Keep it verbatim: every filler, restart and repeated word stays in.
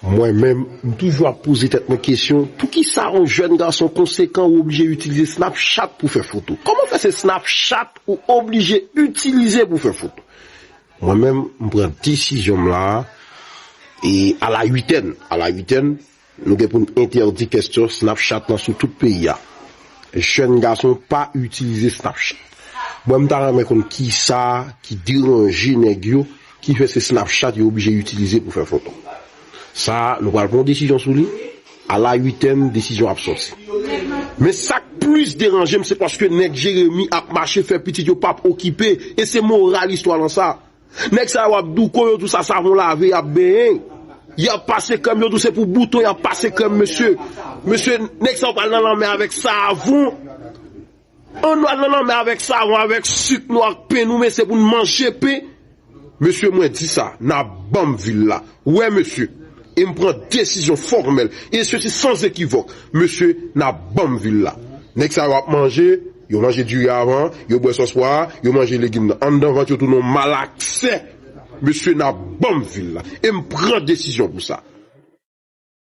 Mwen menm, m toujou ap poze tèt mwen kesyon, poukisa yon jèn gason konsekan ou oblije itilize Snapchat pou fè foto? Kòman fè se Snapchat ou oblije itilize pou fè foto? Mwen menm, m pran desizyon m la, e à la huitaine, à la huitaine, nou gen pou n entèdi kèsyon Snapchat lan sou tout peyi a. Jèn gason pa itilize Snapchat. Mwen, m ta renmen konn kisa ki deranje nèg yo, ki fè se Snapchat yo oblije itilize pou fè foto. Sa, nou pral pran yon desizyon sou li. À la huitaine, desizyon ap sòti. Men sa k plis deranje m, se paske nèg Jeremi ap mache fè pitit yo p ap okipe. E se moral istwa lan sa. Nèg sa yo ap douko, yo di w sa savon lave y ap benyen. Y ap pase krèm, yo di w se pou bouton y ap pase krèm, mesye. Mesye, nèg sa yo pral nan lanmè avèk savon. Ann al nan lanmè avèk savon, avèk sik nou ak pen nou, men se pou n manje pen. Mesye, mwen di sa, n a ban m vil la. Wè, mesye. E m pran desizyon fòmèl. E sesi san ekivòk. Mesye, n a ban m vil la. Nèg sa yo ap manje, yo manje diri avan, yo bwè sòs pwa, yo manje legim nan. Anndan vant yo tounen yon malaksè. Mesye, n a ban m vil la. E m pran desizyon pou sa.